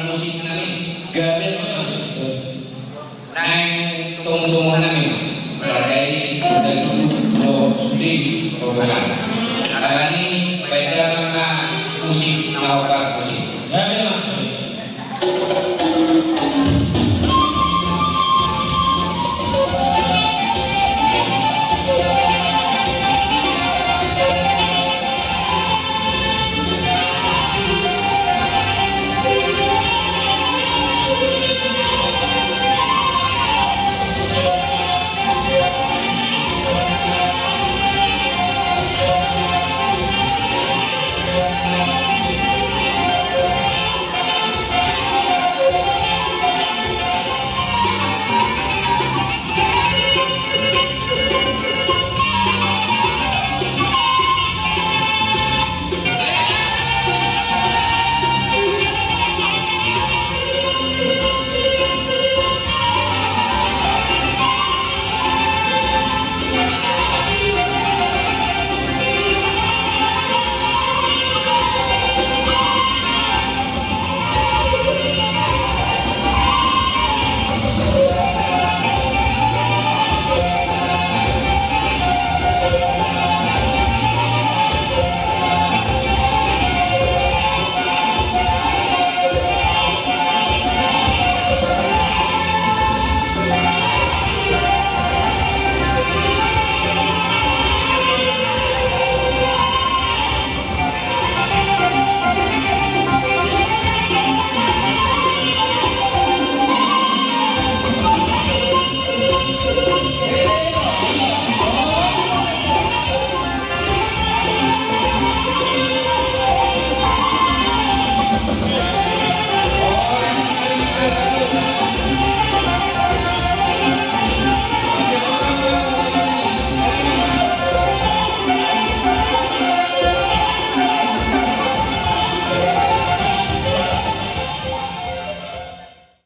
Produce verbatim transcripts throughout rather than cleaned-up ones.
Musik nami. Gabe ma. Naeng tomutomu nami. Tagai tadudu do sude rombongan. Alani baen damang ma musik na hombar musik. Gabe ma.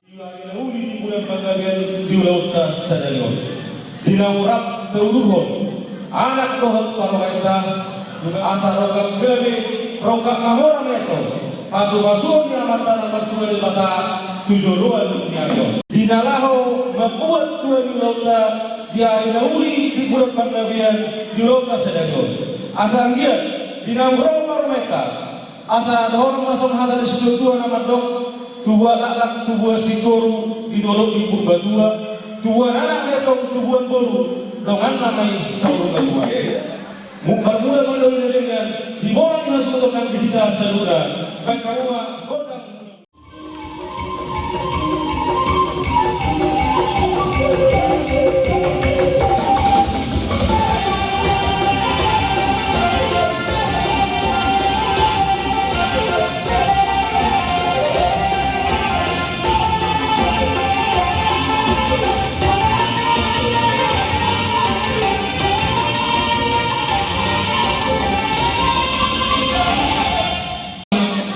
Di ari na uli di bulan Panggabean di ulaonta sadari on, di naung rap tauluhon anak dohot parumaenta, asa rongkap gabe, rongkap mamora ma i tu pasupasuon ni Amanta na martua Debata tu joloan ni ari on. Di na laho mambuat tua ni ulaonta di ari na uli di bulan Panggabean di ulaonta sadari on, asa anggiat di naung ro parumaenta, asa dohonon ma songon hata ni situatua na mandok: Tubuan laklak, tubuan singkoru di dolok ni Purbatua, tubuan anak biatong, tubuan boru, donganna ma i saur matua. Mung parmula mandok na denggan di bona ni hasuhuton nang di hita saluhutna. Baen hamu ma gondang.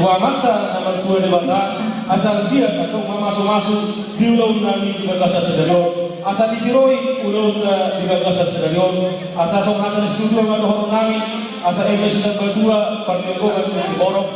Tu Amanta na martua Debata, asa anggiat antong mamasumasu di ulaonnami di bagasan sadari on, asa ditiroi ulaonta di bagasan sadari on, asa songon hata ni situatua ma dohonon nami, asa eme sitambatua parlinggoman ni siborok.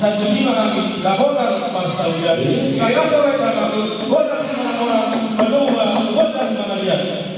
Sanjung sima nami, laho nang parsaulian. Kaya sore nami, gondang sima nang orang, padua, gondang mangalian.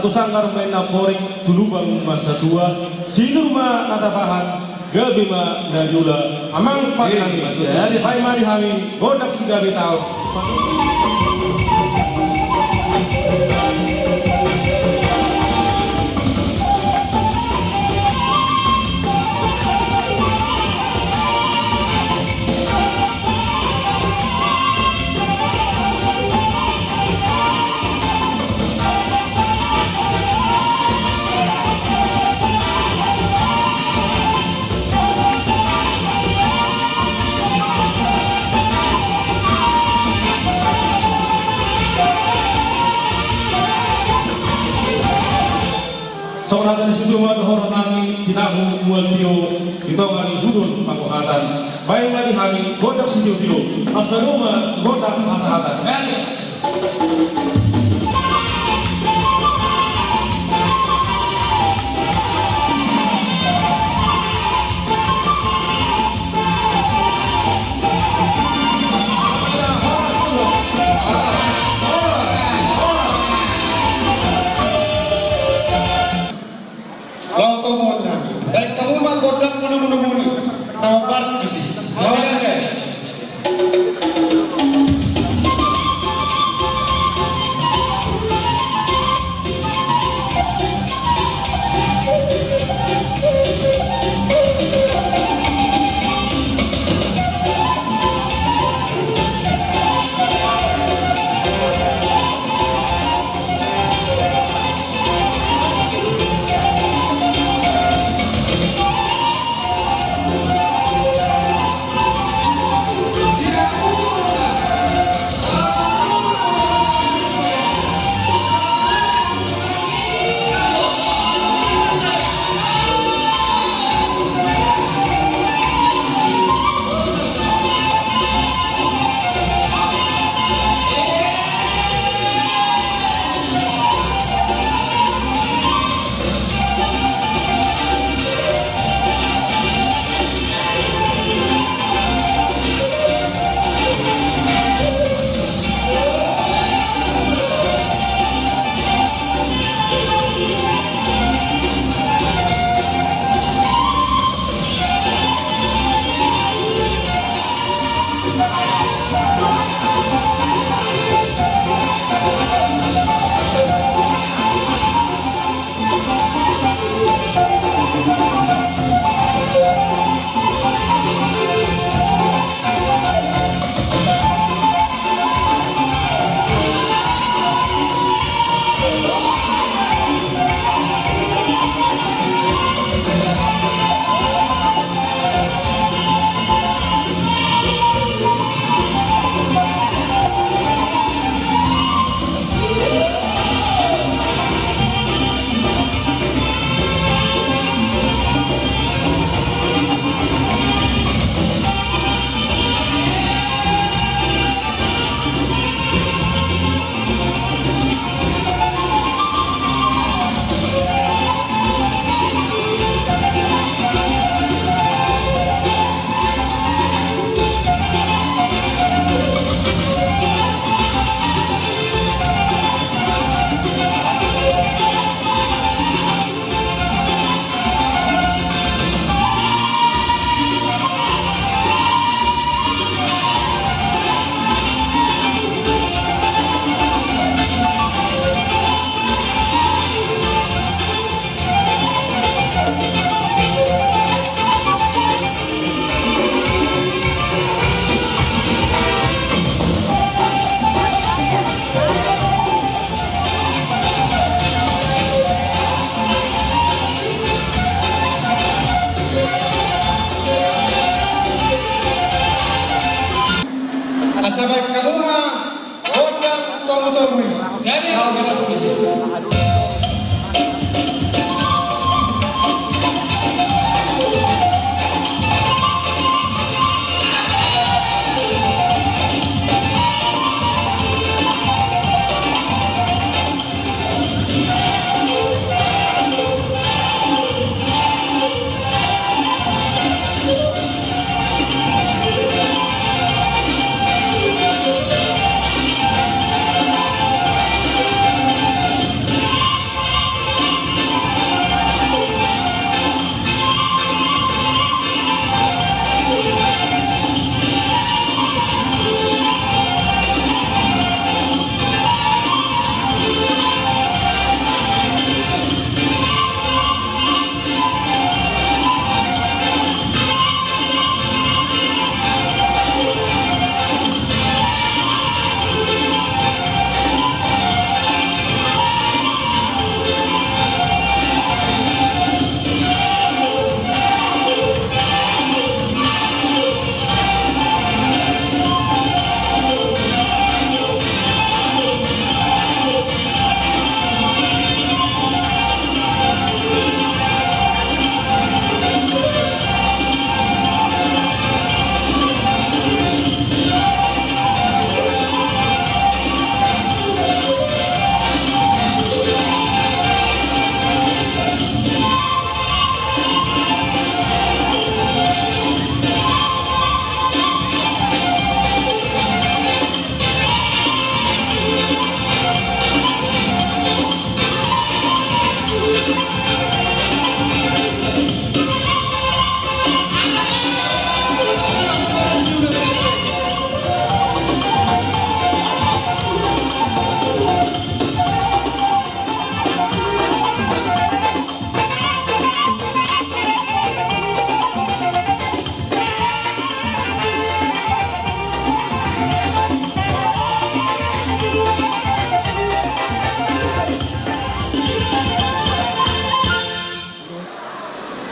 Tu sanggar ma na porik, tu lubang ma satua, sinur ma na tapahan, gabe ma na niula, amang pangkami. Eh, gabe. Baen ma di hami gondang sigabe taon. Songon hata ni situa ma dohonon nami, tinahu mual tio, di tonga ni hudon pangohatan. Baen ma di hami gondang sitiotio, asa tadok ma gondang hasahatan. Laho tomo nami. Baen hamu ma gondang panomunomuni. Na hombar tusi. Laho, laho.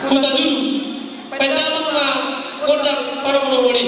Huta Julu. Baen damang ma gondang parbonobonon i.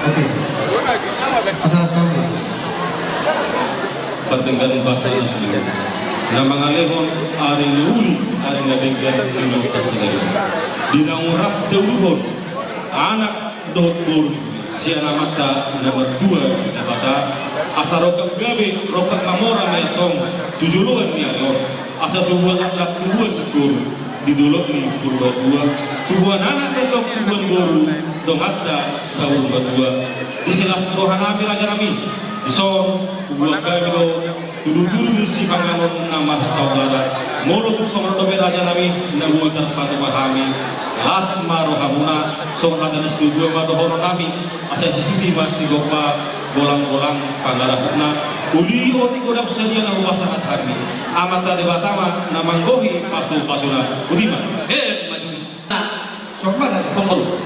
Oke. Asa tahu. Pardenggan basa i sude na mangalehon ari na uli, ari na denggan di lokasi na uli. Di na uli rap teuduhon anak dohot boru sian Amanta na martua Debata, asa rongkap gabe, rongkap mamora ma i antong tu joloan ni ari on. Asa tubuan anak tubuan seguru di dolok ni Purbatua, tubuan anak dohot tubuan boru donganta saur matua. Disi las ni roha nami raja nami, dison huboan hami do tudutudu ni sipanganon na marsaudara. Molo tung songon on dope raja nami na boi tarpatupa hami, las ma rohamuna. Songon hata ni situtua ma dohonon nami. Asa sisiti ma sigompa, golanggolang pangarahutna. Uli otik godang sadia na hupasahat hami. Amanta Debata ma na manggohi pasupasuna. Botima. Emma tutu. Sombong.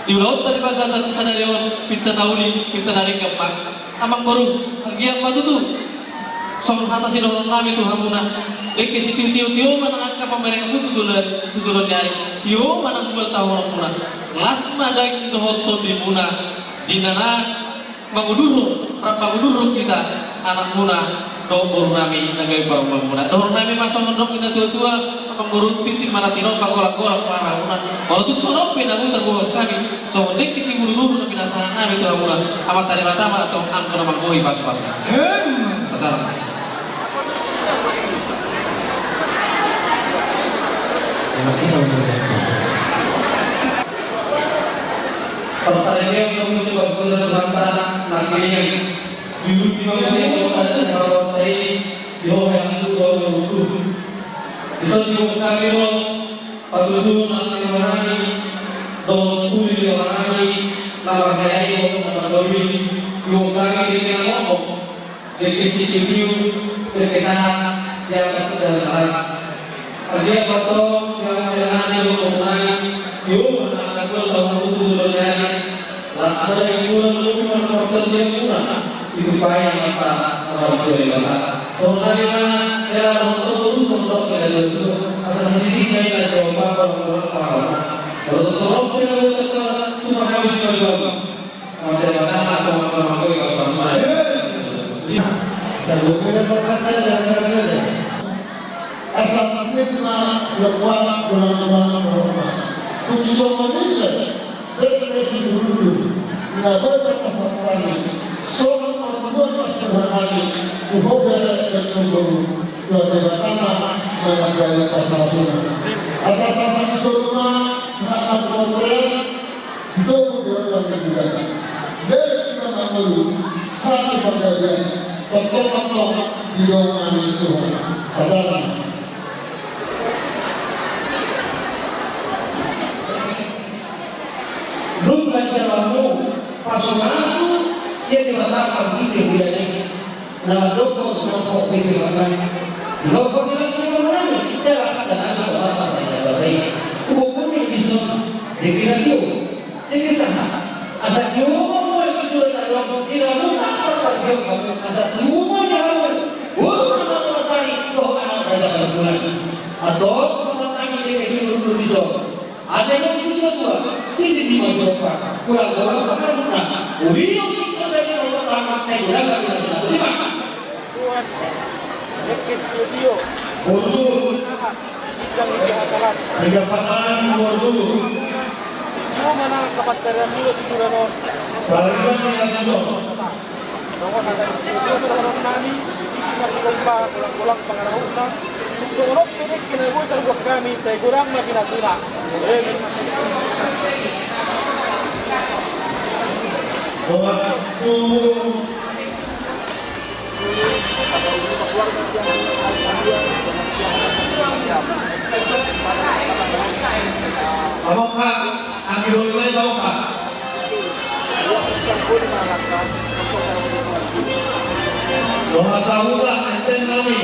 Di ulaonta di bagasan sadari on, pinta na uli, pinta na denggan ma. Amangboru, anggiat ma tutu songon hata sidohonon nami tu hamuna. Dengke sitiotio, tio ma nang angka pamereng hamu tu jolo, tu joloan ni ari. Tio ma nang dua taon hamuna. Las ma daging dohot tondimuna di na mangudurhon, rap mangudurhon hita anakmuna dohot boru nami na gabe parombaanmuna. Dohonon nami ma songon dok ni na tuatua, amangboru, tintin ma na tinopa, golanggolang pangarahutna. Molo tung songon on pe na boi taboan hami songon dengke simudurudur na pinasahat nami tu hamuna, Amanta Debata ma antong anggo na manggohi pasupasu. Emma. Pasahat. Pasahat. Di ujung ni ulaon i, di ho hela tu ho, dison diboan hami do patuduhon las ni roha nami dohot uli ni roha nami na marhayai dohot na mardalan i. Diboan hami dengke na mokmok, dengke sitiotio, dengke sahat di atas jalan las. Anggiat ma antong di hamu hela nami dohot boru nami, tio ma nang angka dua taon hamu tu joloan ni ari. Las ma dagingmuna, lobi ma na partondianmuna, ditumpahi Amanta na martua Debata. Dohonon nami ma hela dohot boru, songon dok ni na tuatua, asa sisiti ma i na sigompa, golanggolang pangarahutna. Molo tung songon on pe na boi tarpatupa hami sipanganon. Amanta Debata ma antong anggo na manggohi pasupasu. Asa sisongon i pe, dengke simudurudur na boi tarpasahat hami songon partuduhan las ni roha nami tu ho bere dohot boru, tu Debata ma na manggohi pasupasuna. Asa sisongon i ma sahat ma tu pambahenan. Itu pun dia orang yang juga. Dia tidak mampu. Satu panggabean, tongtong-tongtong didongani Tuhan. Hatana. Dung na jalo hamu pasupasu sian Debata marhite bulan i, na mandok nang ho bege marnai. Dohot ni las ni roha nami, dalan tanami tu Debata marhite basa i. Huboan ni dison, dengke na tio, dengke sahat. Asa tio ma mulak tu joloan ni ari on, di na mulak parsaripeon hamu, asa tio ma di hamu boru na martua sari dohot anak raja Marbulan. Antong pasahat nami dengke sinurudur dison. Asa i ma disi tua-tua, sididi ma sirompa, golang-golang pangarahutna. Ulion tingki so sadia ma hupasahat, sai godang ma di na sumangkot i ma. Borsu. Rigapanan borsu. Pariban ni na sison. Songon hata ni si Tuhan, songon nami, isi ma sirompa, golang-golang pangarahutna. Songon on pe dengke na boi tarbuat hami, sai godang ma di na sumangkot. Waktu. Amang ha, anggi doli nai amang ha. Dongan sahuta, S T M nami.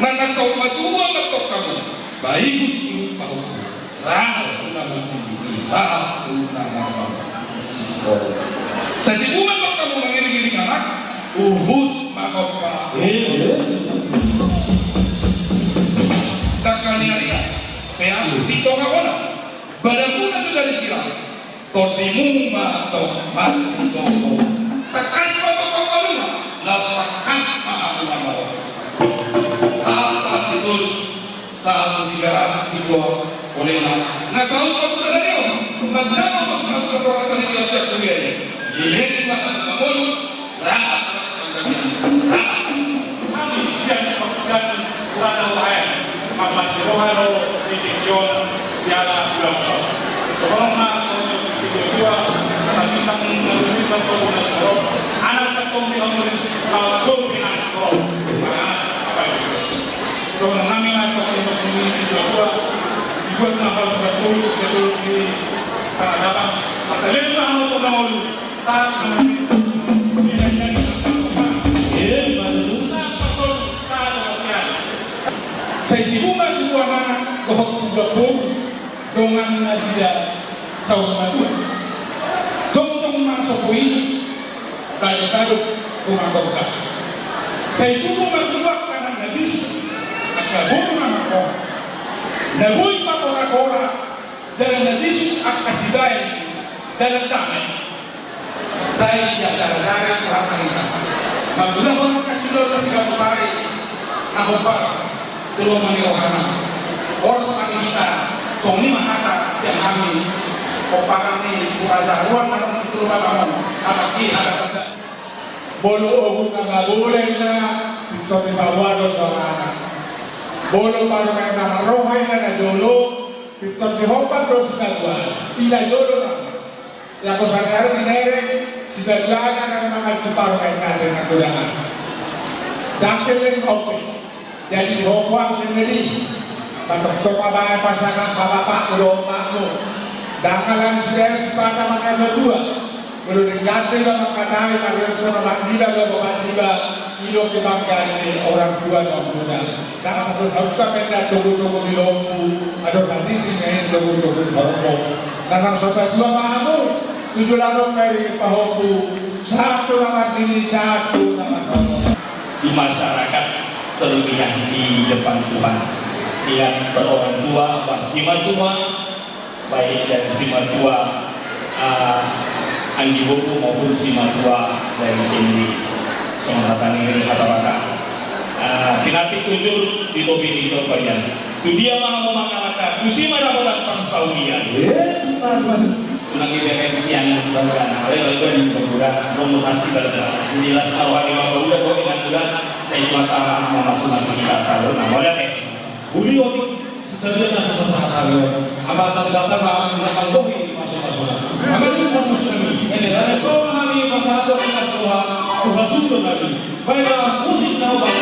Nang saur matua ma tong hamu, bahen ihut pahompu. Sahat tu na marnini, sahat tu na marnono. Sai tibu ma tong hamu mangiring-iring anak, huhut mangompar. Dangka ni ari, pea di tonga bona. Badanmuna so jadi sirang, tondimu ma tong marsidohot. Tangkas ma tong hamu manuma, laos tangkas ma hamu mambahen. Sahat-sahat ni solu, sahat tu Tigaras, Sibuah, Polena. Na saut ma tu sadari on, manjalo ma surat-surat roha sadari on sian kuliah i. Dilehon ma hamu mangolu, sahat, sahat. Hami sian Parhutani Hurana Huaen, mambahen roha do di tingki on, jala ulang tahun. Tolong ma songon na situa-tua, asa bintang na luhut, bintang na luhut, anak tong di hamu ris, laos dope anak tong. Tolong hami ma songon na situa-tua, dibuat ma hal batu, sebelum di tanah lapang, asa leleng ma hamu tong mangolu. Sai tibu ma tu anak dohot tu boru, dongan nasida saur matua. Jongjong ma sopo i, baru-baru rumah tangga. Sai tibu ma tu angka na bisuk, angka boru na marroha. Na boi pakorakora, jala na bisuk angka sibaen dalan dame. Sai diajar-ajari Tuhan hita. Mangulahon angka sidohot na siganup ari na hombar tu lomo ni rohana. Horas ma di hita, songon i ma hata sian hami, pomparan ni Raja Ruang na di Tulung Batam on, anak i hata. Molo ohu na magodang na, pintor dipaboa do soarana. Molo parumaen na marroha i na jolo, pintor dihombar do sitadoan, i na jolo na. Ia anggo sariari binereng, sitadoan na mangan tu parumaen na, na godangan. Dang telleng ope. Jadi, hohoan na jadi, patoktok ma baen pasangan, bapakmu dohot omakmu. Ndang alani sibaen sipata manang na dua. Molo denggan do iba mangkatai, marhite na omak niba dohot bapak niba, i do kebanggaan ni orang tua dohot godang. Ndang sahat tu haut ma baen na togu-togu ni lombu, adong na tingting na i togu-togu ni horbo. Nang saur matua ma hamu, tu joloan on ma iring pahompu, sahat tu na marnini, sahat tu na marnono. Di masyarakat, terlebih yang di depan Tuhan. Ingat, orang tua, apa, simatua, baik dari simatua, ah, anggi boru maupun simatua dari N D. Songon hata ni hata Batak. Ah, pinantik hujur di topi ni Tompaian. Tu dia ma hamu mangalangka, tusi ma dapotan parsaulian. Eh, benar, benar. Unang dibereng sian bangga na ale bangga di bangga romo pasti bangga. Jadi las ma roha ni bangga udah kok dengan udah. Saya cuma tama sama semua kita salut. Nah, boleh deh. Uli otik sisadian na so sahat ari on. Amang Debata ma na manggohi pasu-pasuna. Amang Debata ma na manggohi pasu-pasuna. Amang Debata ma na manggohi pasu-pasuna. Baen ma musik na obat.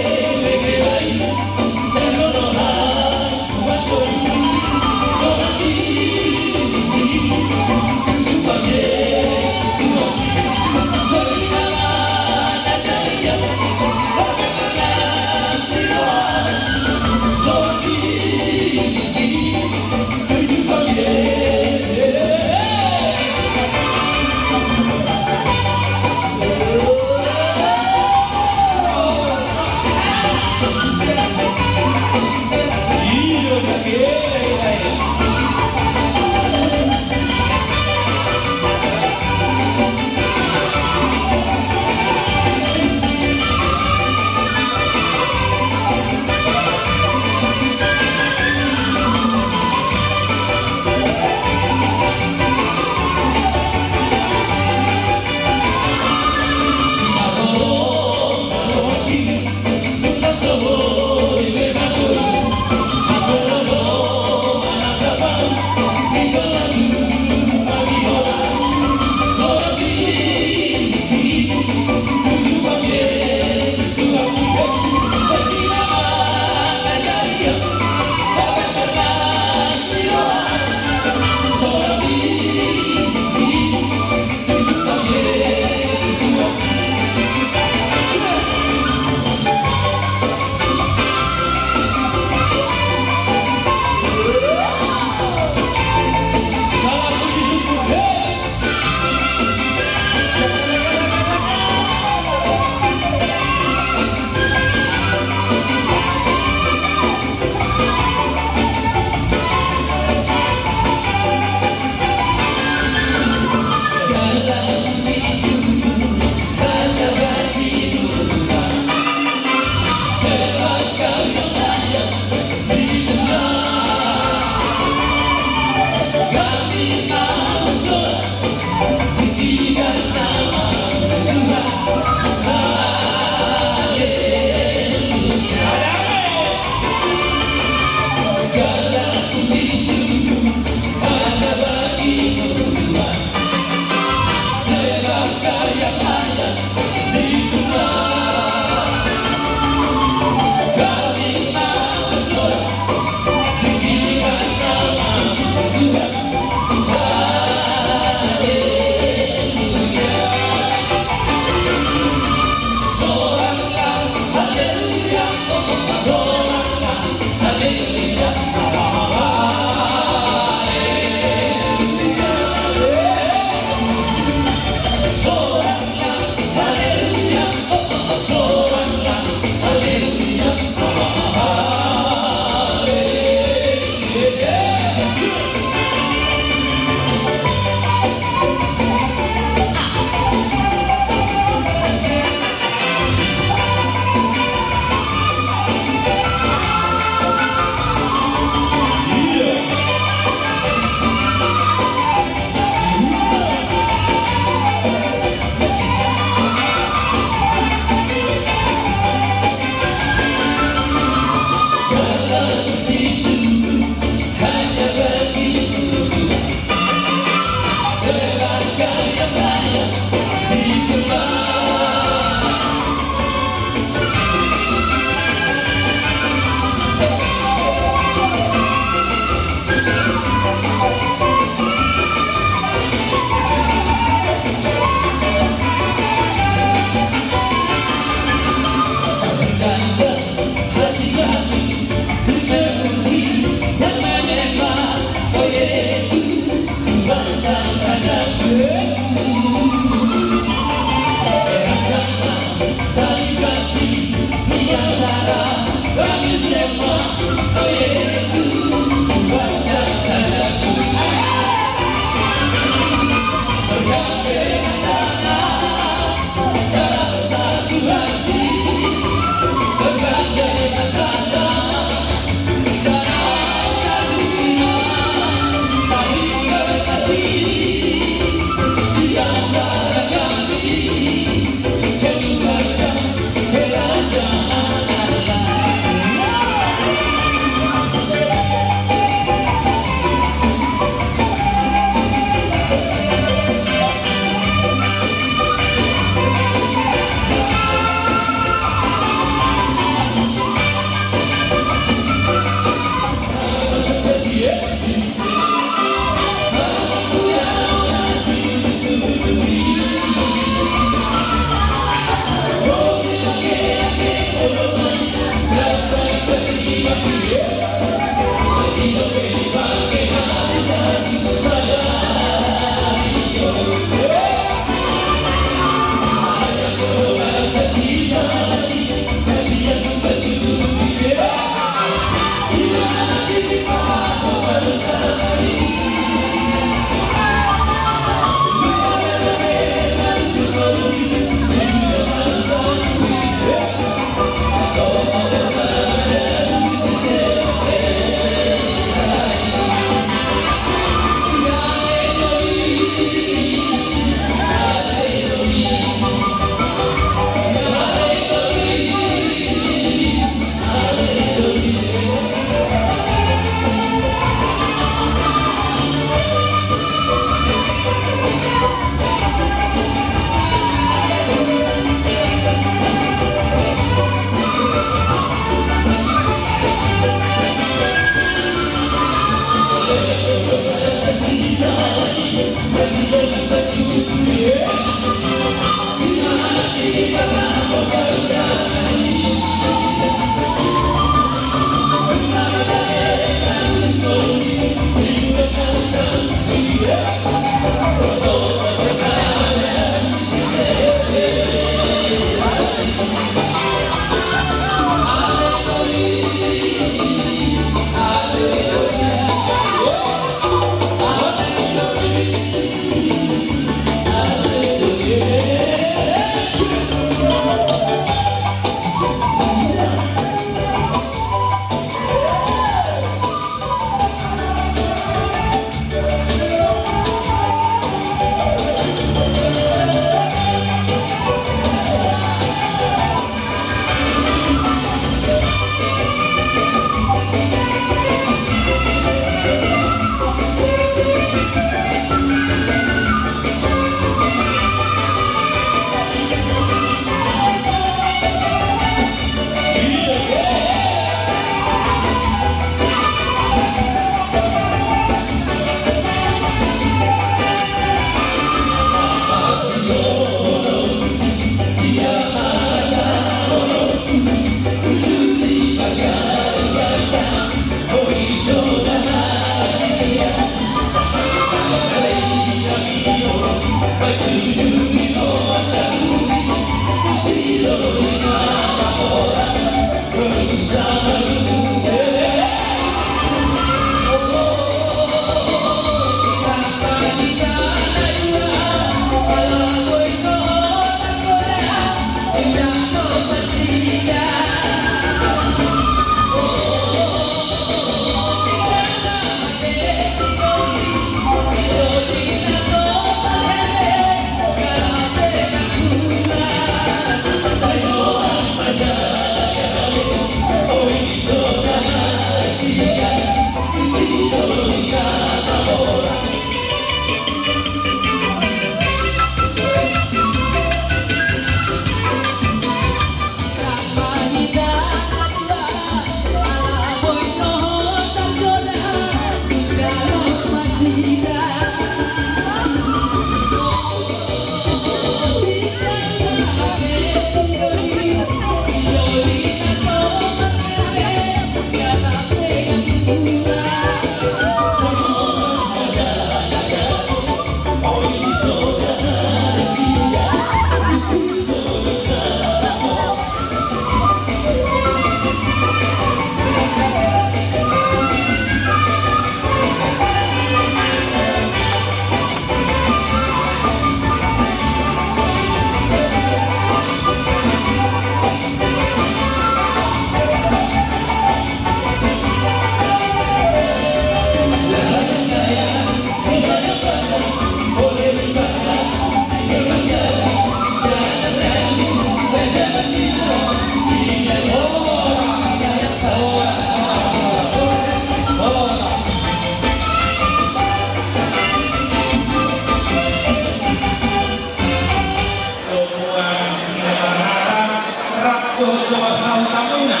Rap dohot dongan sahutamuna,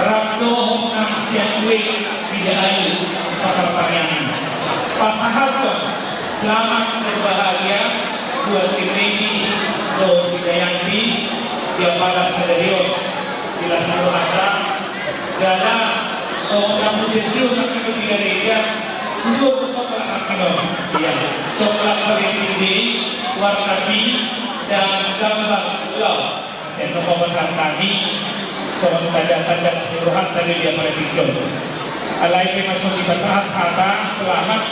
rap dohot nang sian Bidaayu Sapartaniangan, pasahathon selamat berbahagia buat Tirmedi dohot si Dayanti di Ampara sadari on. Di las ni rohanta, jala songon na hujajihon nangkinon di gareja, hujou do coklat nangkinon. Iya, coklat paling tinggi, warna pink dan gambar ulau. Yang kau pasahat hami songon hajatan di las ni rohanta di Ampara tingki on. Alai pe ma songon i pasahat hata selamat,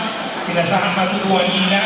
pinasahat ma tu Tuhan ina.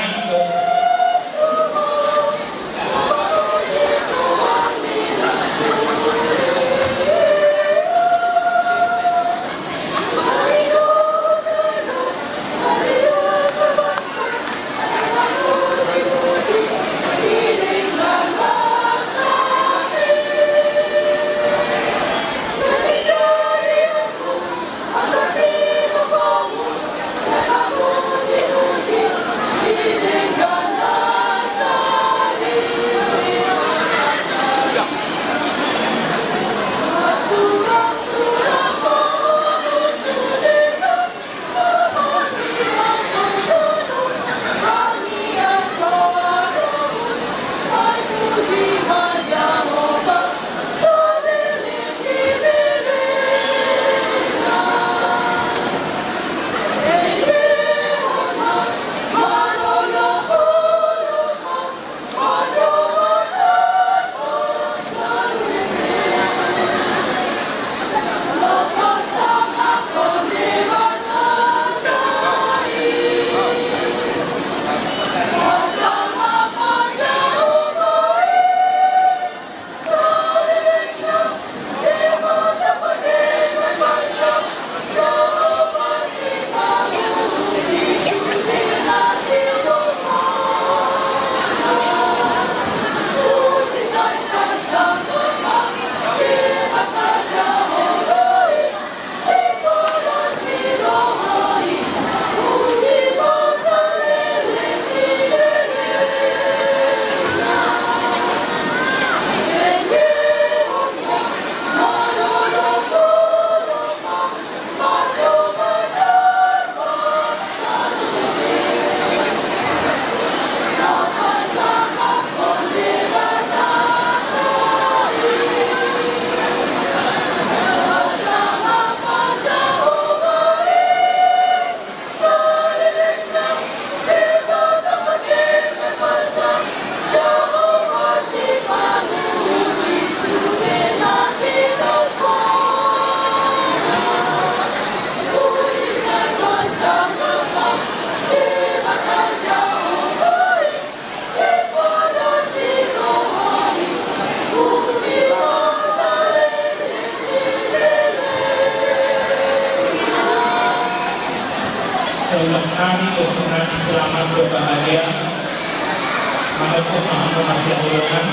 Mangaku ma hamu na sihaholongan.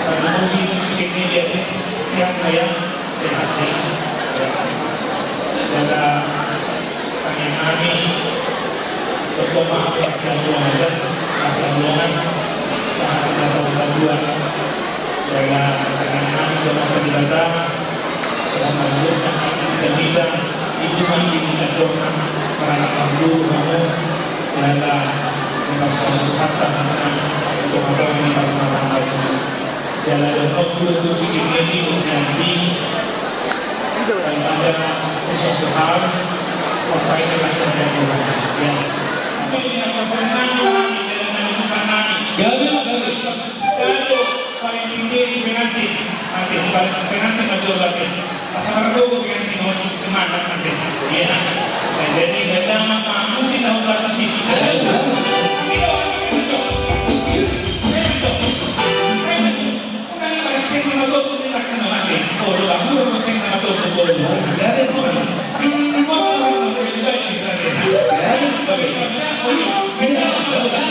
Sanang mungkin musik ini dia sehat ya, sehat ya. Jaga tangiang nami, berdoa ma hamu na sihaholongan, na sihaholongan, sahat na saur matua. Jala tangiang nami tu Amanta Debata, songon na nidok ni hita, hita, hita, hita, hita, jala masukan Tuhanta, untuk apa ini, jala dohot tu si Gini, si Andi, daripada sesuatu hal, sampai dengan terjadi. Ya. Apa ini, apa senang, dengan menentukan nami. Gabe, gabe. Kalau paling tinggi di pengantin, nanti paling pengantin aja berarti. Asal ada pengantin mau semangat nanti. Iya. Nah, jadi beda sama musik sama musik. Ayo. Ayo, ayo, ayo. Ayo, ayo. Ayo, ayo. Bukan apa sih nama tuh, ini tak kenal nanti. Oh, lu kamu apa sih nama tuh? Oh, lu dari mana? Hmm, mau sama lu juga juga. Ya, sebagai mana? Oh, iya. Beda, beda.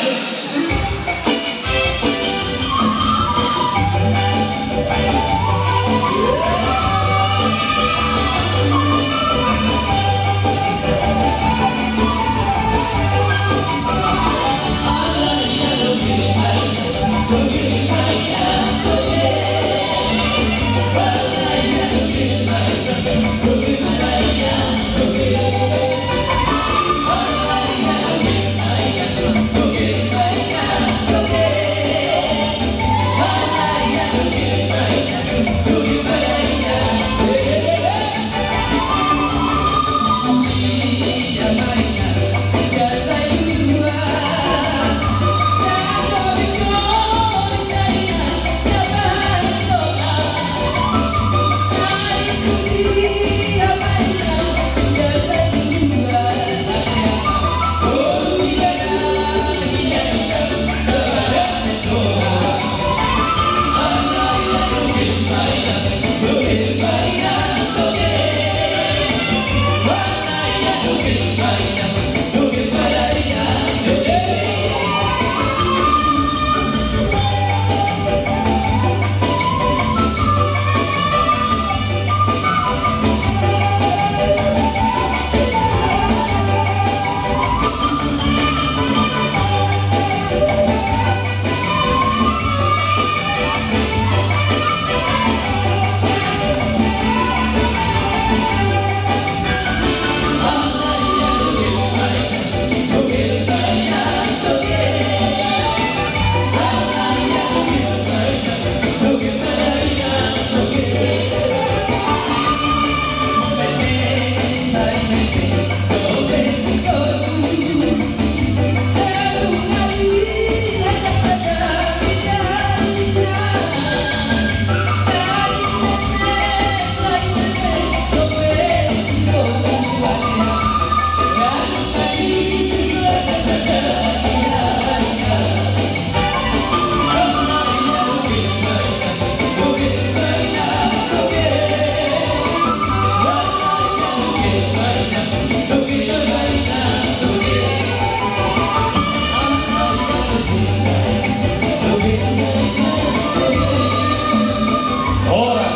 Ora.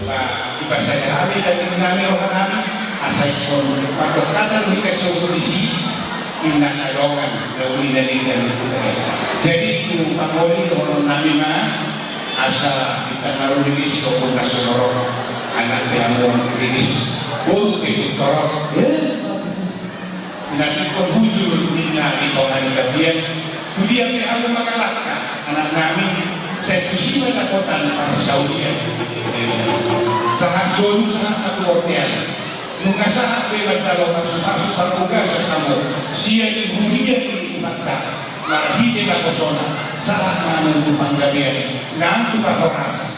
Ba, dipasahat hami daging nami, roha nami, asa ingkon mandok hata do hita sogot disi, inna na dongan na uli na denggan. Jadi tu pangoli dohonon nami ma, asa hita na uli disi, sogot na sumorop, anak pe hamu uli disi, boru pe tu torop. Na ingkon bujur ninna di tonga ni gabean, tu dia pe hamu mangalangka, anak nami, sai tusi ma dapotan parsaulian. Sahat solu sahat na tu bontean. Nunga sahat pe manjalo pasu-pasu parbagason hamu sian huria ni Tuhanta. Marhite naposona, sahat ma hamu tu panggabean, nang tu parhorasan.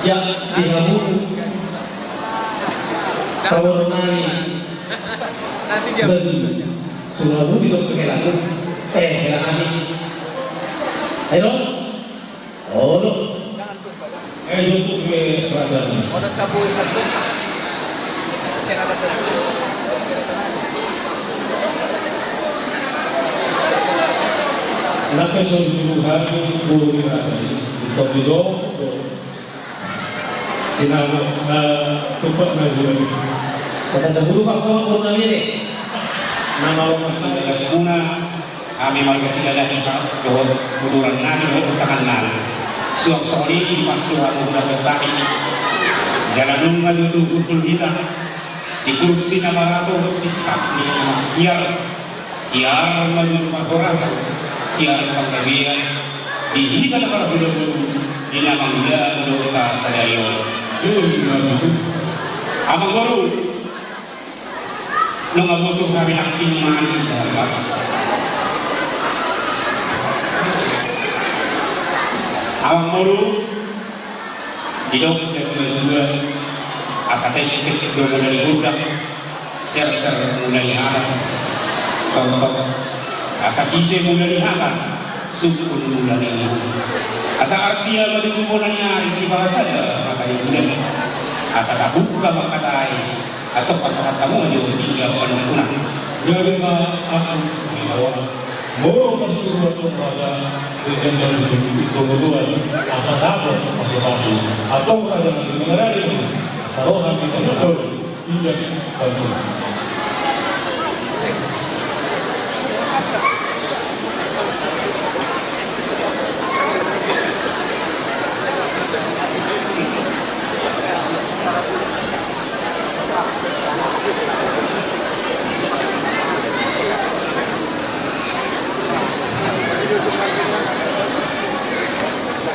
Ya, di hamu pamoruon nami. Baju. Suru hamu di dokter hela. Eh, hela nami. Ayo. Olo. Eh, untuk ke raja. Nang pe so disuruh hami boru ni raja i, di topi do, do. Sinabo, eh, tumpak na dua. Kota dahulu, Pak, Pak, boru nami deh. Nama lo masih ada semua. Hami marga Sidagahi sahat dohot uduran nami dohot tangan nami. Suang songon i dipasu hamu huda bertahi. Jala nunga do tutu hulhul hita di kursi na marato, singkat ni hiar. Hiar ma jolo parhorasan, hiar panggabean di hita na marhulahula, di na mangula dohot sadari on. Amangboru. Nunga bosur hami nangkin mangan. Amangboru, didok dua-dua, asa tektek do mula ni gondang, serser mula ni hata, tongtong, asa sise mula ni hata, sungkun mula ni hata. Asa artia ma di bona ni ari, sipasada mata ni bulan, asa tabuka mangkatai. Antong pasahat hamu ma jo tinggal panungkunan. Gabe ma ahu, molo marsuru antong raja, rekan dan pendukung pengumuman, asa sabar, pasu-pasu. Antong raja nanti mengerari, asa roha kita sabar, tinggal panungkunan.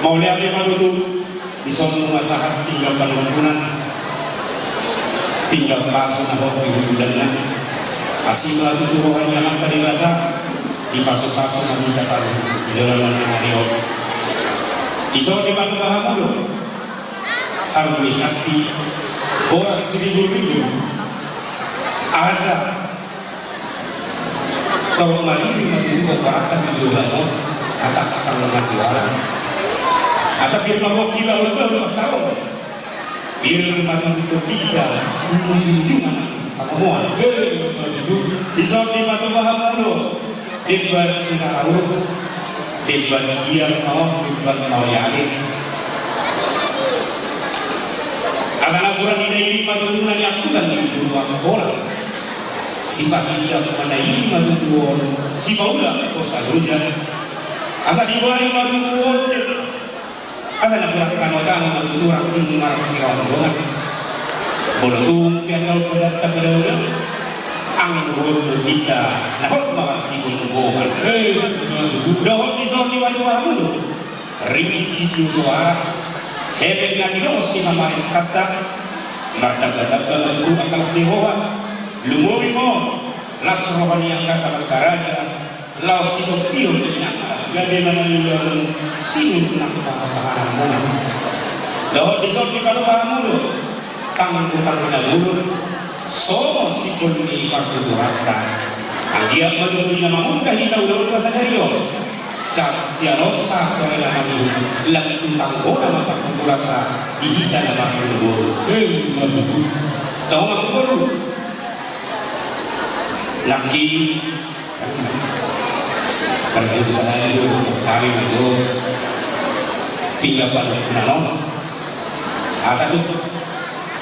Mauliate ma tutu. Dison ma sahat pinggan panungkunan, pinggan pasu na hot di huluanna. Asi ma tutu roha ni Amanta Debata, dipasu-pasu ma hita saluhut di dalanan ni ari on. Dison dipaboa hamu do harbue santi, Horas siribu-ribu. Asa torop mariri ma tutu pomparanna tu joloan on, atap atap na juara. Asa pir ma gok di bahul-bahul pasarohon. Pir ma tutu tondinta, ujung-ujung ma nang pangomoan. Dison pe ma tutu hamu do. Demban Sinaraun, demban Giar ma on, demban Mauliate. Asa napuran ni na i ma tutu na niangkutan ni boru Angkola. Sipasindak ma na i ma tutu on, sipaulak hosa loja. Asa diboan ma tutu on, asa napuran tano-tano ma tutu ranting marsirondongan. Molo tung pe anggo badanta padaonan, anggo on do hita na hot ma marsibongan. Dohot dison pe ma tutu hamu do. Ringgit sitio soara. Hepeng na nilongos ni pamarentanta. Mardamba-damba ma tutu angka las ni roha. Lumobi ma on las roha ni angka na markaraja. Laos sitompion di na gabe manang ulaon sinur nang paha-paha na monang. Dohot dison pe ma tutu hamu do, tanggo-tanggo na bolon, songon simpul ni partuturanta. Anggiat ma tutu di na mangungka hita ulaonta sadari on. Sa-, sian on sahat tu ari na mangihut, lam tu tanggona ma partuturanta di hita na marboru-boru. Tong amangboru. Nangkin Kan itu saja itu, kami itu tinggal pada penanam. Asa tu,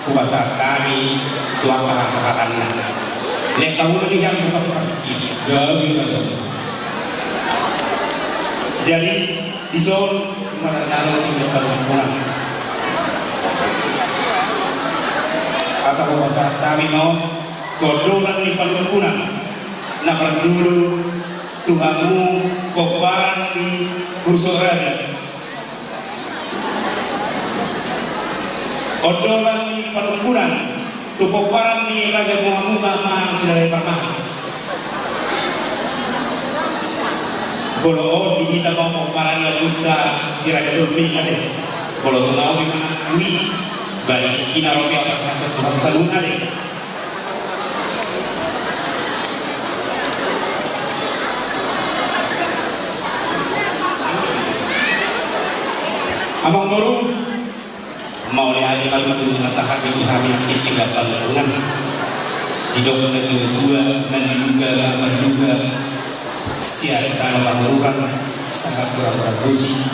kuasa kami, tu angka hasahatanna. Lek kamu lagi yang bukan pergi. Jadi, dison, mana cara tinggal pada penanam. Asa kuasa kami mau, tu ondolan ni panungkunan. Na parjolo tu hamu pomparan ni Burso Raja. Ondolan ni panungkunan tu pomparan ni Raja Muhammad Amang Silaban Parmahan. Molo on di hita ma pomparan ni Raja Tolping ate. Molo tu na on di mana kui balik kina ropi apa sangat tu Tuhan salun ate. Amangboru, mauliate ma tutu na sahat di hami angka tinggal panungkunan. Didok na tuatua, manduga ma manduga, sian tano pangururan, sahat tu rambang bosi.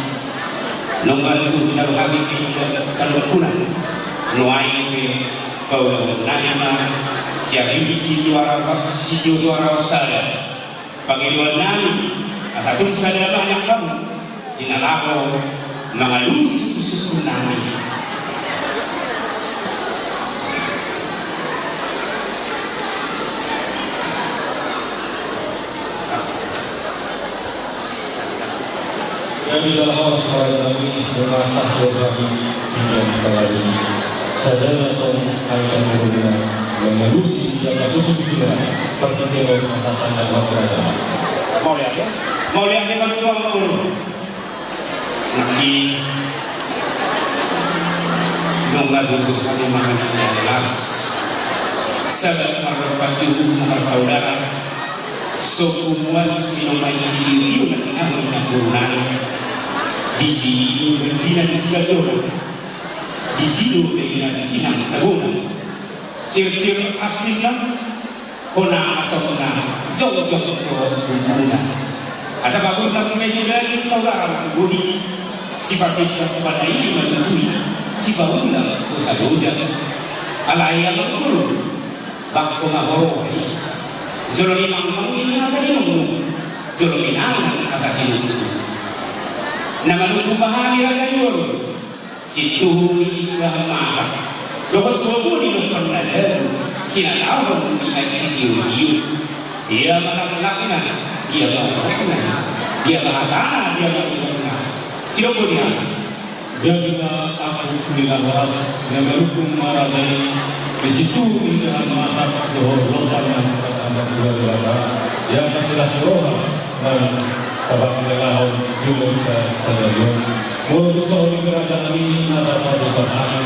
Nunga tutu jalo hami tinggal panungkunan. Nuaeng pe paulaon nami ma sian ringgit sitio soara, sitio soara on sada. Pangidoan nami, asa tung sada ma hamu di na laho mangalusi sungkunsungkun nami. Jadi jala horas ma di hami, masa di hami, tinggal di pangadu. Sada tong, ayo kita berguna, mengalusi, jaga susu-susu, partai tero, masa tanda, wakil raja. Mauliate, mauliate ma tutu amangboru. Nangkin, nunga tutu hami mangan las. Sabat marrompan juhut na marsaudara. So humuas minum aek sitio-tio na tinahon ni namboru nami. Disi do dengkina disi jatona. Disi do dengkina disi nang tagona. Sirsir asinna, hona asomna, jongjong dohot bumbuna. Asa pabuntas ma i tu daging saudara ma tu bohi. Sipasindak tu pandairi ma tutu i. Sipaulak hosa loja. Alai amangboru. Bangko ma horoa i. Jolo ni mangmang ninna asa sinungnung. Jolo ni nangan asa sinungnung. Na manungkun ma hami raja ni jolo. Situhu ni indahan masak. Dohot bobo ni dompan na dabu. Hinatahon ni aek sitio-tio. Dia ma laklakna, dia ma umurna, dia ma hatana, dia ma umurna. Sidok bodian. Jadi ma ampun ni na horas, na manungkun ma raja i, di situ indahan masak dohot lompan na martambah dua dewata, ia masih las roha, dan tabak ni laho, jumpa kita sadari on. Molo tu sahat ni raja nami, na tarpadu parhani,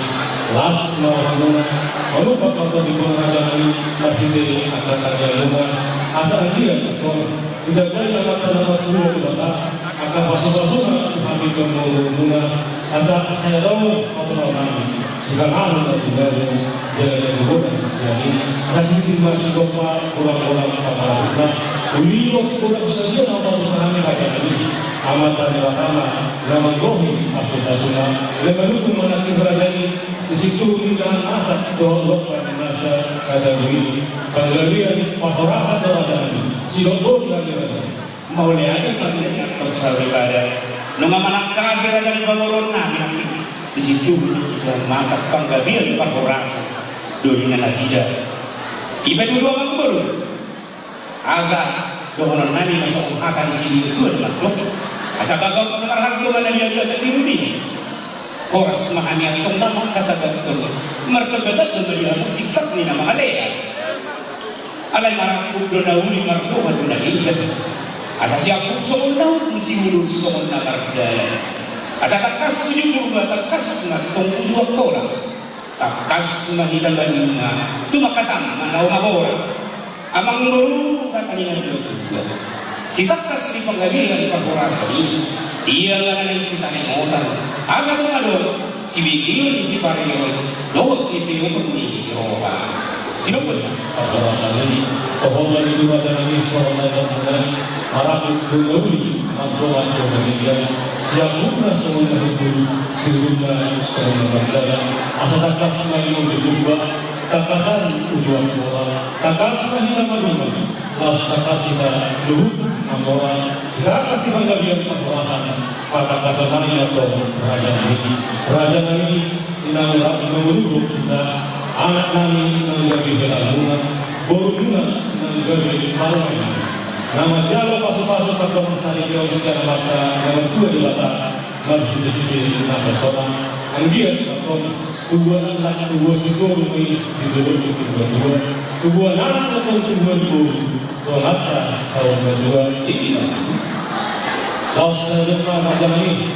Las ma rohamuna, manupa partondion raja nami, marhite angka tangiangmuna, asa anggiat tong ditandai Amanta na martua Debata angka pasupasuna tu hami parngoluonmuna, asa sai adong patupaonnami, sipanganon na tumabu, jala na gogo na sian i. Asa tingki ma sigompa, golang-golang pangarahutna. Uli, olo, golang sadia na hupasahat hami raja nami, Amanta Debata ma na manggohi pasupasuna. Lae, manungkun ma nangkin raja i, disi tutu indahan masak dohot lompan na sai hataluhon i, panggabean parhorasan do raja nami. Sidok boti hami raja. Mauliate ma di Tuhan Suribada. Nunga manangkasi raja ni pamoruon nami nangkin, disi tutu indahan masak panggabean parhorasan do ninna nasida. Ipe tutu, amang boru. Asa dohonon nami ma songon hata ni sisituan ma antong. Asa bagok na marhak do ma na niagatan di uli. Horas ma hami antong na mangkasasathon. Martamba-tamba ma di hamu singkat ni na mangalean. Alai marangkup do na uli mardoha tu na denggan. Asa siangkup songon na uli, siulur songon na mardalan. Asa tangkas uju Purba, tangkas ma antong uju Angkola. Tangkas ma hita baninga, tumangkasan ma na homagora. Amang boru, hata ni natuatua, sitangkas ni panggabean parhorasan i, dia ma na naeng sitaringotan, asa tung adong sibegehon ni sipareon dohot sipeopon ni roha. Sidok boti ma. Parhorasan i, toho ma di tu raja nami songon na nidok muna, marangkup do na uli, mandongan do na denggan, siangkupna songon na hundul, siulurna songon na mardalan. Asa tangkas ma i uju Purba, tangkasan uju Angkola, tangkas ma hita maduma, laos tangkas hita luhut mamora, sitangkas ni panggabean parhorasan, patangkasan nami antong raja nami. Raja nami, inang rap na manguluruk hita, anak nami na gabe helamuna, borumuna na gabe parumaenmuna, na manjalo pasupasu pardongan saripeon sian Amanta na martua Debata, marhitehite naposona. Anggiat ma antong tubuan anak, tubuan siboru ma i di dolok ni tubuan dua, tubuan anak ma antong tubuan boru, dongan na saur matua. Ima tutu. Laos sadia ma raja nami,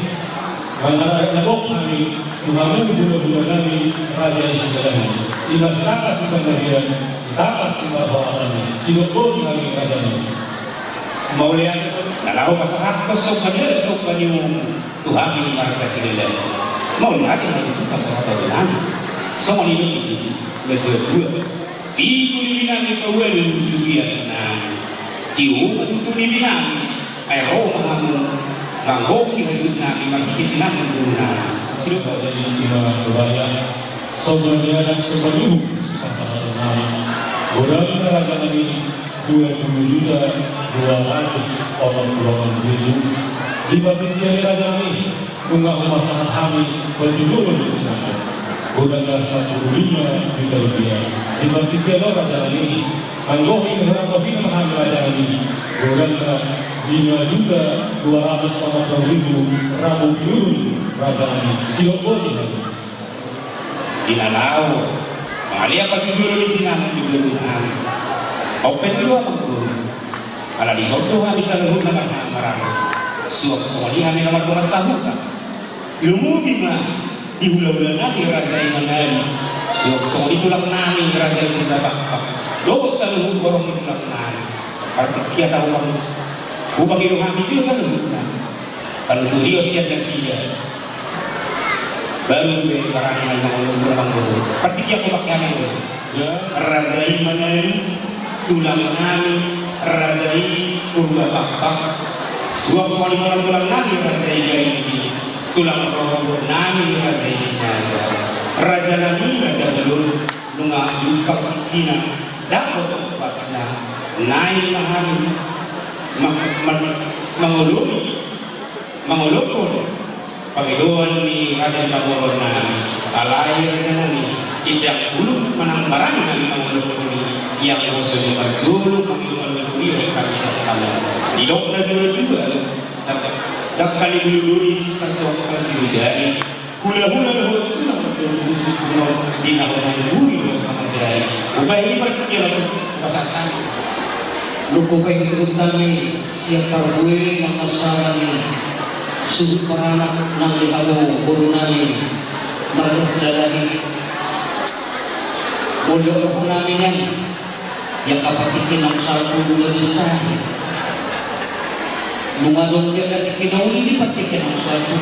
mangarade na gok hami tu hamu hulahula nami raja i Simalungun. Ima sitangkas ni panggabean, sitangkas ni parhorasan i. Sidok boti hami raja nami. Mauliate, na laho pasahathon somba ni adat, somba ni ualat tu hami marga Simalungun. Mauliate ma tutu pasahaton nami. Songon i do i, natuatua. Pitu ni binanga paualu sugian nami. Tiur tutu ni binanga, ai ro ma hamu manggohi hajut nami, marhite sinamot ni boru nami. Sidok boti. Ima tutu raja, somba ni adat, somba ni uhum, pasahaton nami. Godang ma raja nami, dua puluh juta dua ratus onom puluh onom ribu. Di partingkian i raja nami, nunga hupasahat hami patujolo ni sinamot, godang na sampulu lima juta rupiah. Di partingkian on raja nami, manggohi hurang bohina ma hami raja nami, godang na lima juta dua ratus onom puluh ribu rambu pinurun raja nami. Sidok boti hami. Di na laho mangalean patujolo ni sinamot ni boru nami, on pe tutu amang boru, ala dison do hami saluhutna marhamaranggi. Suang songon i hami na mardongan sahuta. Lumobi ma di hulahula nami raja i Manali, suang songon i tulang nami raja i Purba Pakpak, dohot saluhut horong ni tulang nami. Partingkian sahuta, hupangido hami tu saluhutna. Panutuhion sian nasida. Baru be barani nai mangoloi, amang boru. Partingkian hupake hami, amang boru. Raja i Manali, tulang nami raja i Purba Pakpak, suang songon i ma tulang nami raja i Garigi, tulang rorobot nami raja i Sinaga. Raja nami raja bolon, nunga jumpang tingkina, dapot ompasna, naeng ma hami ma-, ma-, mangoloi, mangoloihon pangidoan ni raja ni pamoruon nami. Alai raja nami, indang bulung manang barani hami mangoloihon i, ianggo so marjolo mangido mangoloihon hami sian hamu. Didok natuatua, dangka ni bulu duri, sisa dangka ni bulu jari. Hulahula dohot tulang do husuhut on, di na hona ni buri dohot manjari. Hubahen i ma tutu, pasahat hami. Nunga hubahen i tutu, hami sian parbue mangasara ni suhut paranak nang di hamu boru nami marga Silalahi. Olo, olo, hona menyan. Ia ka patik ke nang salpu dua belas tahun. Nunga dong dia dari ke dong ini patik ke nang salpu.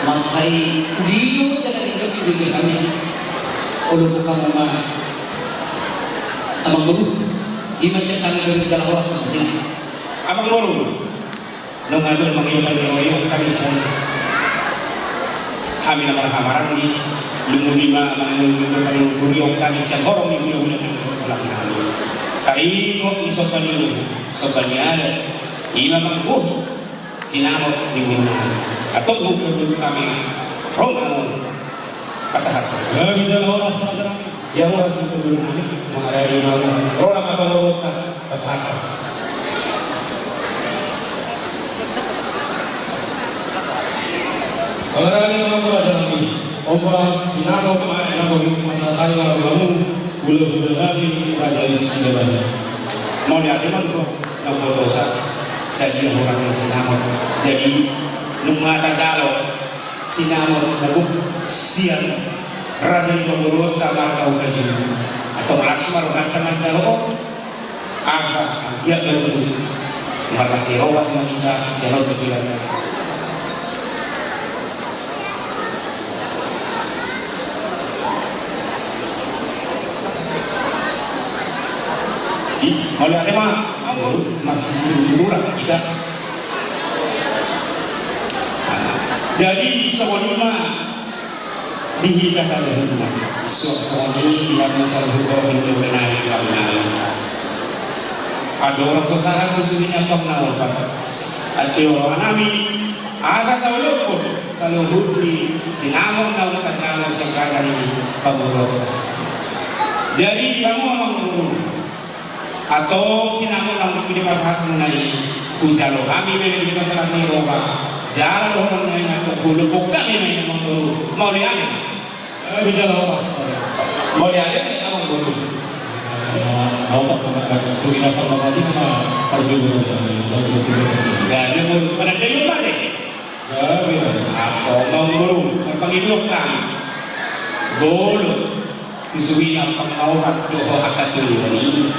Masai dia dari ke dong ini kami. Olo, bukan mama. Amang Guru. Ima saya kami dari dalam horas ini. Amang Guru. Nunga dong mangido pangidoan hami sian hami na marhahamaranggi, lumobi ma mangido pangidoan hami sian horong ni hulahula na di holan nami. Taringot ni somba ni luhut, somba ni adat, ima manggohi sinamot ni boru nami. Antong hupaboa hami ro ma pasahat. Ia mura susu dulu nami, menghargai mau rola apa mau tak pasahat. Menghargai mau apa dalam ini. Ombas sinamot ma, namo mata tayo lamu, bulu bulu nami raja di sini. Mau lihat emang kok, nggak mau dosa. Saya dia orang sinamot. Jadi nunga tajalo sinamot na gok sian raja ni pamoruonta marga Hutajiu. Antong las ma rohanta manjalo asa anggiat ma tutu marlas ni roha ma hita sian on tu tulang. Ih, mauliate ma, masih dulu hita. Jadi songon i ma di hita saluhutna. Songon i di hamu saluhut, di hita saluhut. Adong so sahat tu suhi ni ampang na opat. Ate roha nami, asa saolophon saluhut ni sinamot na tajalo sian raja ni pamoruonta. Jadi di hamu amang boru, antong sinamot na pidi pasahatmuna i, hujalo hami ma i pidi pasahat ni roha. Jala dohonon nai antong hulophon hami ma i amang boru. Mauliate. Eh, hujalo, Mas. Mauliate amang boru. Au tak pernah kan, tu ina pernah tadi nama perjuangan. Jadi boru pada dia mati. Antong amang boru, marpangidoan hami. Bolo tu suhi ampang na opat dohot angka tolu on i.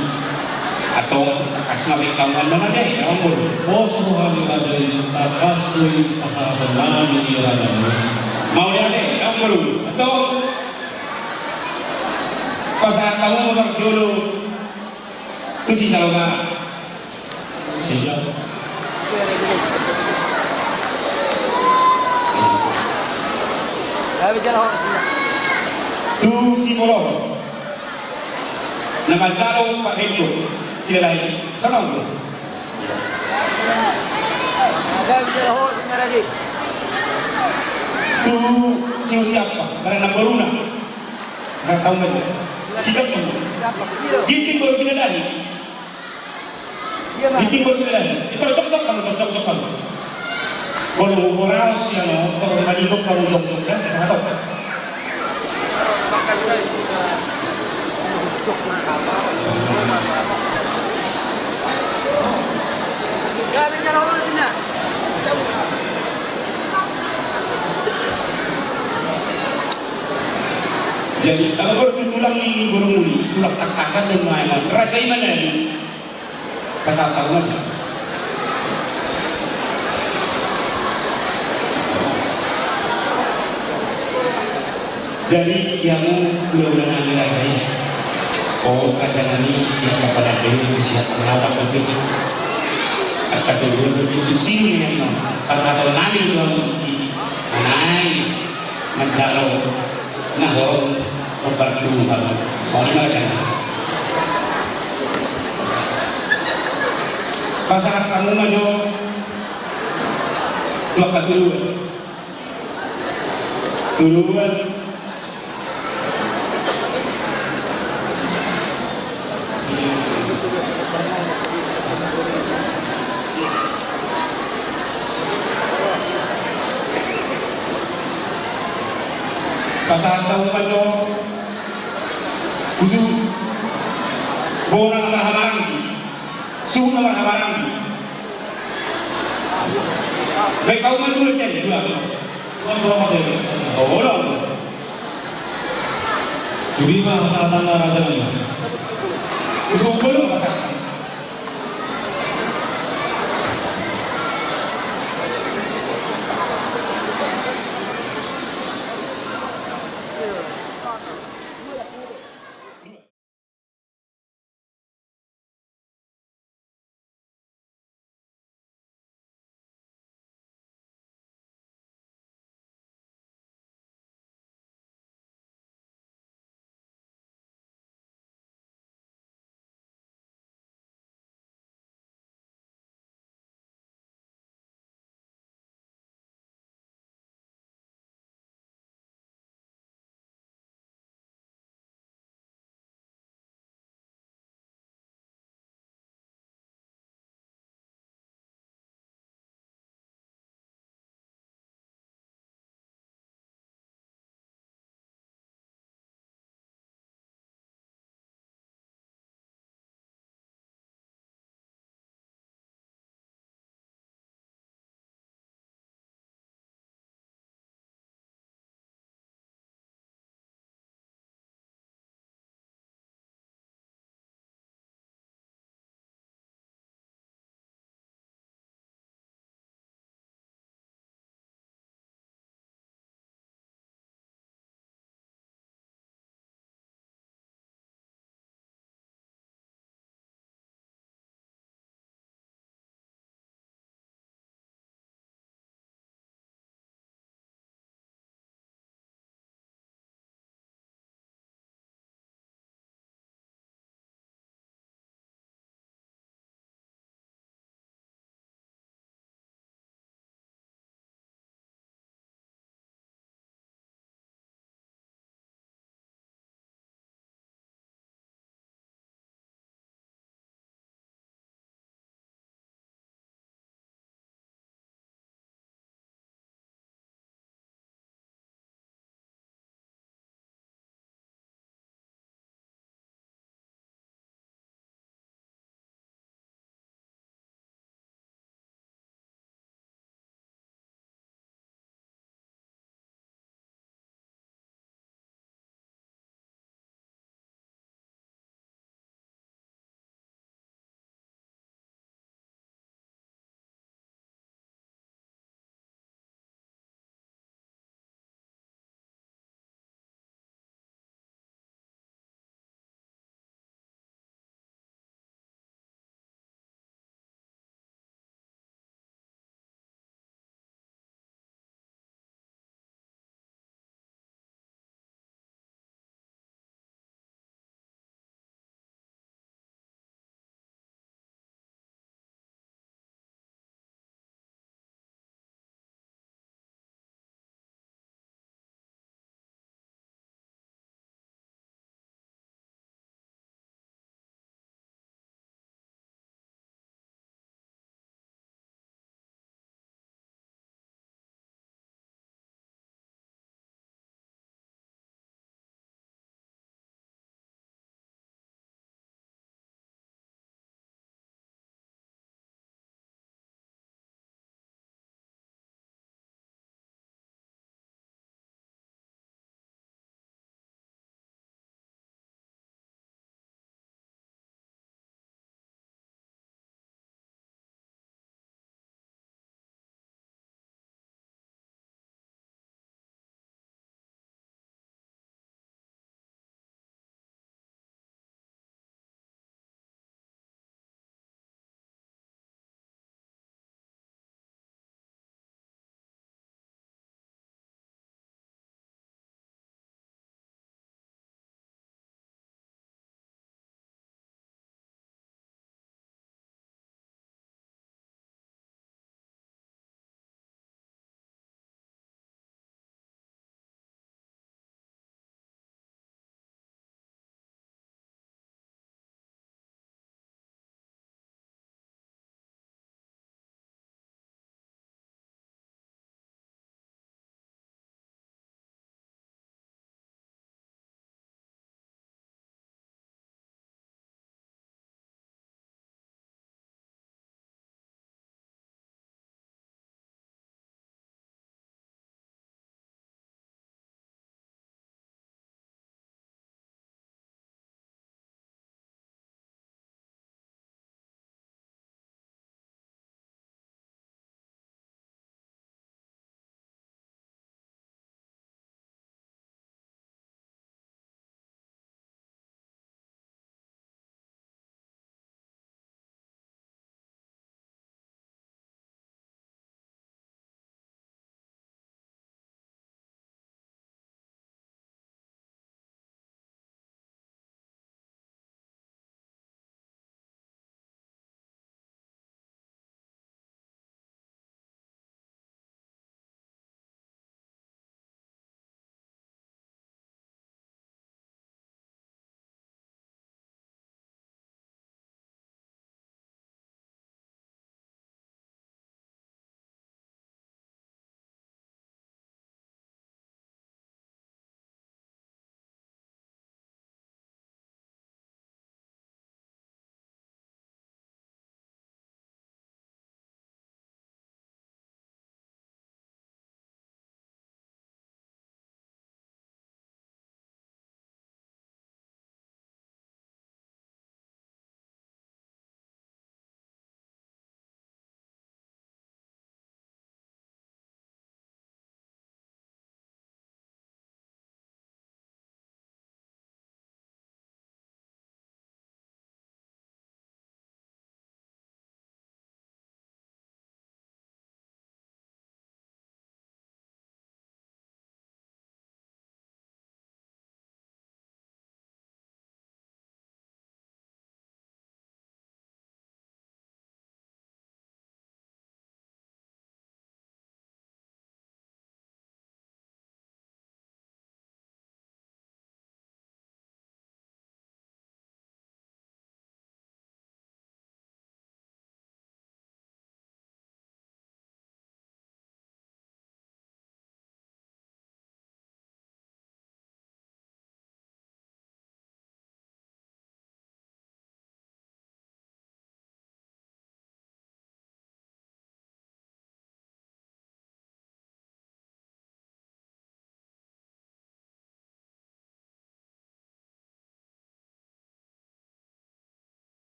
Antong tangkas ma baen hamu annon ate, amang boru. Pos roha ni raja i, tangkas do i pasahaton nami di raja i. Mauliate, amang boru. Antong pasahat hamu ma parjolo tu si Saloka. Siap. Tu si Moloho na manjalo Pak Menko, silahi. Songon on. Tu si Uti Apa, barang na boruna. Satahu aja. Siap. Ginting boru, silahi. Ginting boru, silahi. Itu cocok kamu, cocok kamu. Kalau mau raos ya, no, kalau nggak didok, kalau cocok, kan, satu. Jadi, kalau baru tulang ni, baru muli, tulang takasan dan lain-lain. Raja i ma na i. Pasahat hamu ma. Jadi, di hamu hulahula nami raja i. O, raja nami, ia papadan dei, siap melawan betul. Angka tolu betul, sini yang mau. Pasahat hamu ma i, nai. Manjalo na horong hombar tu hamu. Songon i ma raja. Pasahat hamu ma jo tu angka tolu on. Tolu on. Pasahat hamu ma jo tu suhut bona na marhahamaranggi. Suhut na marhahamaranggi. Baen hamu ma dua sian dua. Dua, dua, dua. Oh, dua. Bima satan na raja ni. Usung bolu.